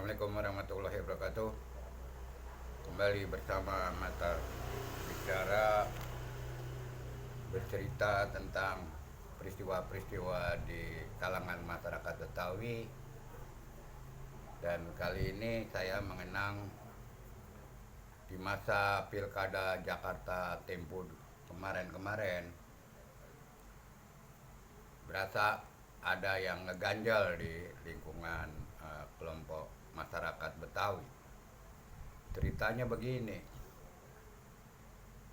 Assalamualaikum warahmatullahi wabarakatuh. Kembali bersama Mata Bicara, bercerita tentang peristiwa-peristiwa di kalangan masyarakat Betawi. Dan kali ini saya mengenang di masa Pilkada Jakarta Tempo kemarin-kemarin, berasa ada yang ngeganjal di lingkungan kelompok masyarakat Betawi. Ceritanya begini,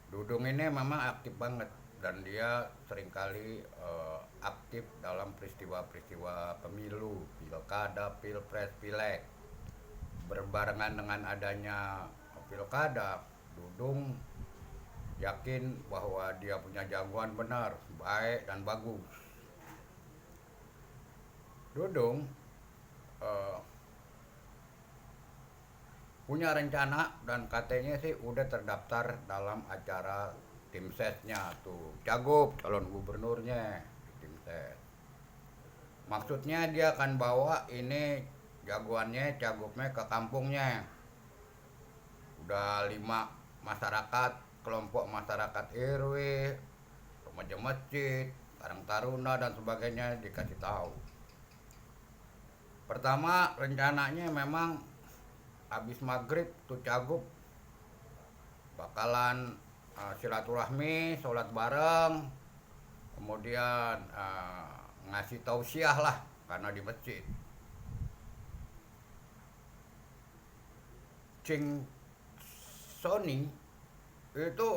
Dudung ini memang aktif banget dan dia seringkali aktif dalam peristiwa-peristiwa pemilu, pilkada, pilpres, pileg. Berbarengan dengan adanya pilkada, Dudung yakin bahwa dia punya jagoan benar, baik dan bagus. Dudung punya rencana dan katanya sih udah terdaftar dalam acara tim sesnya tuh, Cagup calon gubernurnya di tim ses. Maksudnya dia akan bawa ini jagoannya, Cagupnya ke kampungnya. Udah 5 masyarakat, kelompok masyarakat RW, remaja masjid, Karang Taruna dan sebagainya dikasih tahu. Pertama rencananya memang habis maghrib tuh Cagup bakalan silaturahmi, sholat bareng, kemudian ngasih tausiah lah karena di masjid. Cing Sony itu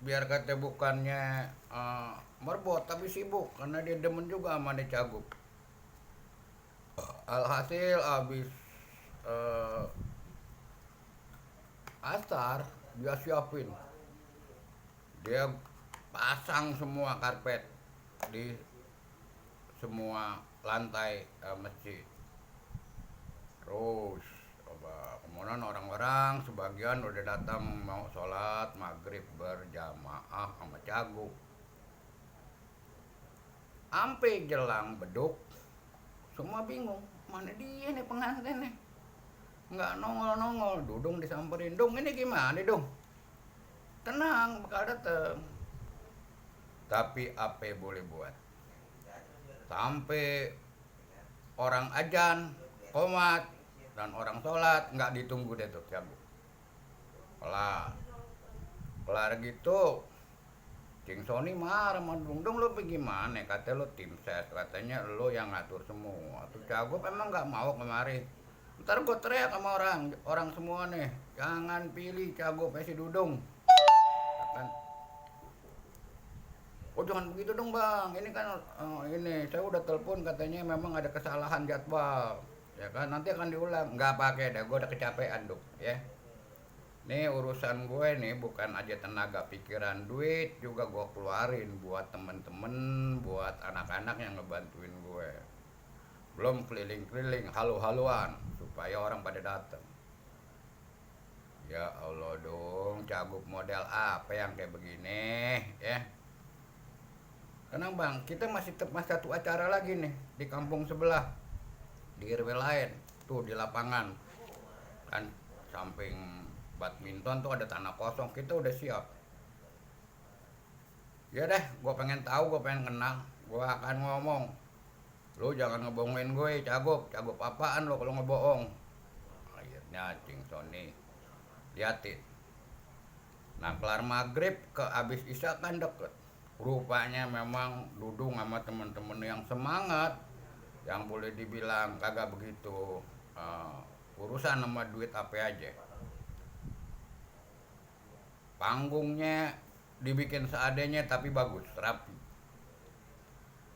biar kata bukannya merbot tapi sibuk karena dia demen juga sama nih Cagup. Alhasil habis asar dia siapin, dia pasang semua karpet di semua lantai masjid. Terus kemudian orang-orang sebagian udah datang mau sholat maghrib berjamaah sama Cagup. Ampe jelang beduk semua bingung, mana dia nih pengantin nih, nggak nongol-nongol. Dudung disamperin, Dung ini gimana Dung? Tenang, bakal dateng. Tapi apa boleh buat, sampai orang ajan, qomat, dan orang sholat nggak ditunggu deh tuh Cagup. Kelar gitu, Cing Sony marah sama Dung, lo gimana? Katanya lo tim ses, katanya lo yang ngatur semua. Tuh Cagup emang nggak mau kemari. Ntar gue teriak sama orang semua nih, jangan pilih Cagup si Dudung. Ya kan? Oh jangan begitu dong bang, ini kan ini saya udah telepon katanya memang ada kesalahan jadwal. Ya kan nanti akan diulang. Nggak pakai deh, gue udah kecapean dong ya. Nih urusan gue nih bukan aja tenaga pikiran, duit juga gue keluarin buat temen-temen, buat anak-anak yang ngebantuin gue. Belum keliling-keliling, halu-haluan supaya orang pada datang. Ya Allah dong, Cagup model apa yang kayak begini ya. Tenang bang, kita masih satu acara lagi nih di kampung sebelah, di RW lain, tuh di lapangan. Kan samping badminton tuh ada tanah kosong, kita udah siap. Ya deh, gue pengen tahu, gue pengen kenal, gue akan ngomong. Lu jangan ngebohongin gue, Cagup apaan lo kalau ngebohong? Akhirnya Cing Sony liatin. Nah kelar maghrib ke abis isya kan deket. Rupanya memang Dudung sama temen-temen yang semangat, yang boleh dibilang kagak begitu urusan sama duit apa aja. Panggungnya dibikin seadanya tapi bagus, rapi.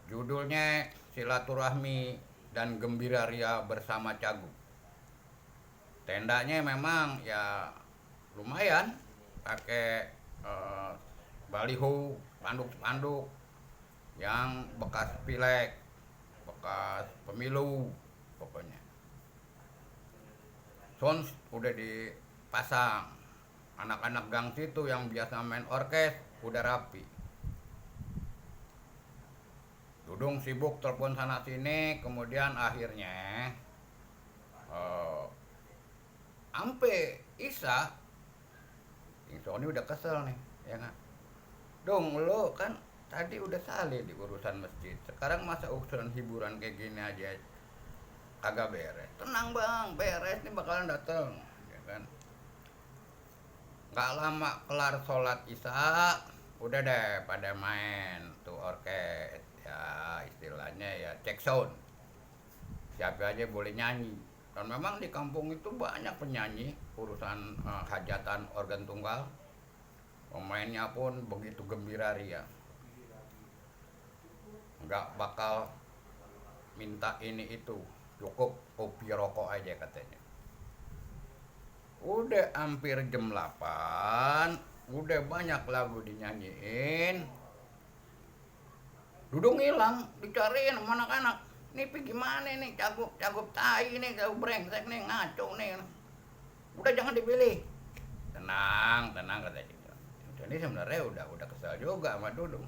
Judulnya Silaturahmi dan Gembira Ria bersama Cagup. Tendanya memang ya lumayan, pakai baliho, spanduk-spanduk yang bekas pileg, bekas pemilu pokoknya. Sound udah dipasang, anak-anak gang situ yang biasa main orkes udah rapi. Dudung sibuk telepon sana sini, kemudian akhirnya sampai Isa, King Sony udah kesel nih, ya kan? Dong lo kan tadi udah saleh di urusan masjid, sekarang masa urusan hiburan kayak gini aja kagak beres. Tenang bang, beres nih bakalan dateng, ya kan? Gak lama kelar sholat Isya, udah deh pada main tuh orkes, ya istilahnya ya cek sound. Siapa aja boleh nyanyi. Dan memang di kampung itu banyak penyanyi, urusan hajatan organ tunggal. Pemainnya pun begitu gembira ria. Nggak bakal minta ini itu, cukup kopi rokok aja katanya. Udah hampir jam 8, udah banyak lagu dinyanyiin. Dudung hilang, dicariin sama anak-anak. Nih pergi gimana nih, cagup tai nih, cagup brengsek nih, ngaco nih. Udah jangan dipilih. Tenang katanya. Ini sebenarnya udah kesal juga sama Dudung.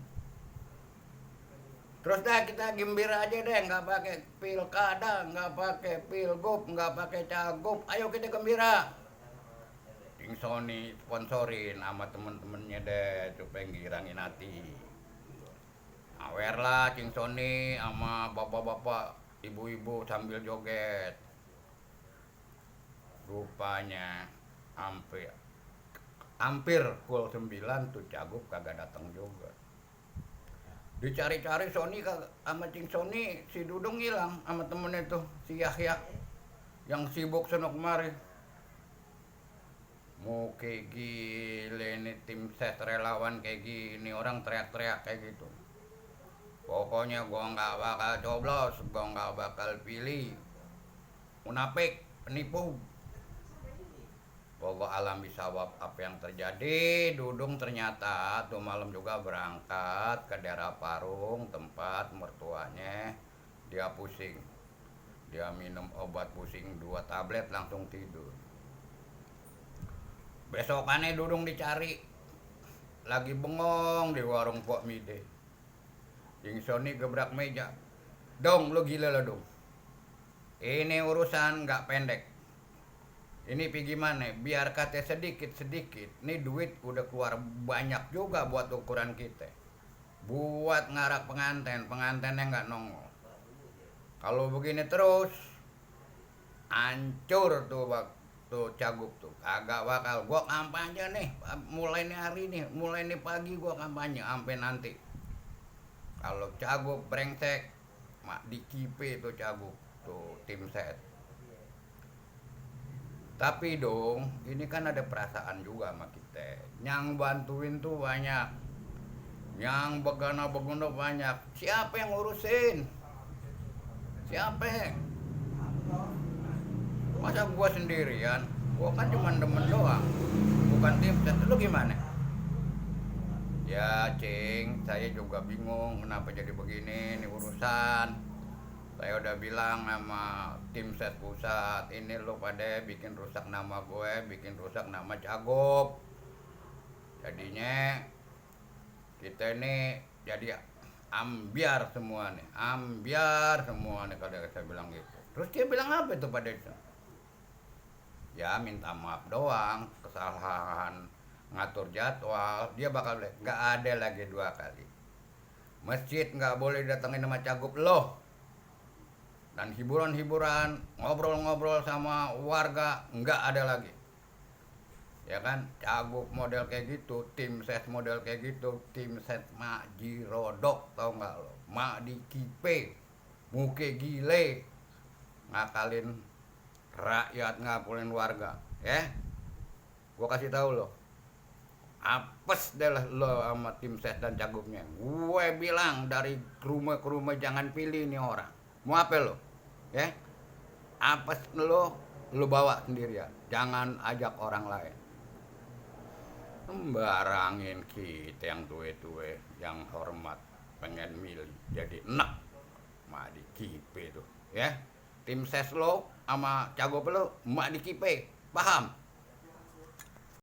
Terus dah kita gembira aja deh, nggak pakai pilkada, nggak pakai pilgub, nggak pakai cagup. Ayo kita gembira. King Sony sponsorin sama temen-temennya deh supaya ngirangin hati. Awer lah King Sony sama bapak-bapak, ibu-ibu sambil joget. Rupanya hampir pukul 9 tuh cagup kagak datang juga. Dicari-cari Sony sama King Sony, si Dudung hilang sama temennya tuh, si Yahya yang sibuk sono kemari. Mau kayak gile nih tim ses relawan kayak gini, orang teriak-teriak kayak gitu. Pokoknya gua nggak bakal coblos, gua nggak bakal pilih. Munafik, penipu. Pokok alam bisawab apa yang terjadi. Dudung ternyata tuh malam juga berangkat ke daerah Parung, tempat mertuanya. Dia pusing, dia minum obat pusing 2 tablet langsung tidur. Besokannya Dudung dicari, lagi bengong di warung Pok Mide. King Sony gebrak meja. Dong, lo gila lo dong. Ini urusan nggak pendek. Ini gimana? Biar kata sedikit-sedikit. Nih duit udah keluar banyak juga buat ukuran kita. Buat ngarak pengantennya nggak nongol. Kalau begini terus, hancur tuh cagup tuh. Kagak bakal. Gua kampanye nih, mulai nih hari nih, mulai nih pagi gua kampanye sampai nanti. Kalau cagup brengsek, mak dikipe tuh cagup tuh tim set. Tapi dong, ini kan ada perasaan juga sama kita. Yang bantuin tuh banyak, yang begana-begana banyak. Siapa yang ngurusin? Siapa? Masa gua sendirian? Gua kan cuma demen doang, bukan tim set. Lu gimana? Ya Cing, saya juga bingung kenapa jadi begini nih urusan. Saya udah bilang sama tim set pusat, ini lo pada bikin rusak nama gue, bikin rusak nama cagup. Jadinya kita ini jadi ambiar semua nih kalau saya bilang gitu. Terus dia bilang apa itu pada itu? Ya minta maaf doang, kesalahan ngatur jadwal, dia bakal nggak ada lagi 2 kali. Masjid nggak boleh datengin sama cagup loh. Dan hiburan-hiburan, ngobrol-ngobrol sama warga nggak ada lagi. Ya kan, cagup model kayak gitu, tim set model kayak gitu, tim set mak jirodok, tau nggak lo? Mak dikipe, muke gile, ngakalin rakyat, ngakulin warga, ya. Gua kasih tahu lo, apes deh lah lo sama tim set dan cagupnya. Gue bilang dari rumah ke rumah jangan pilih nih orang. Mau apa lo? Ya, apes lo bawa sendirian, jangan ajak orang lain. Sembarangin kita yang tua-tua, yang hormat, pengen milih, jadi enak, mak dikipe tuh, ya. Tim ses lo sama cagup lo, mak dikipe, paham?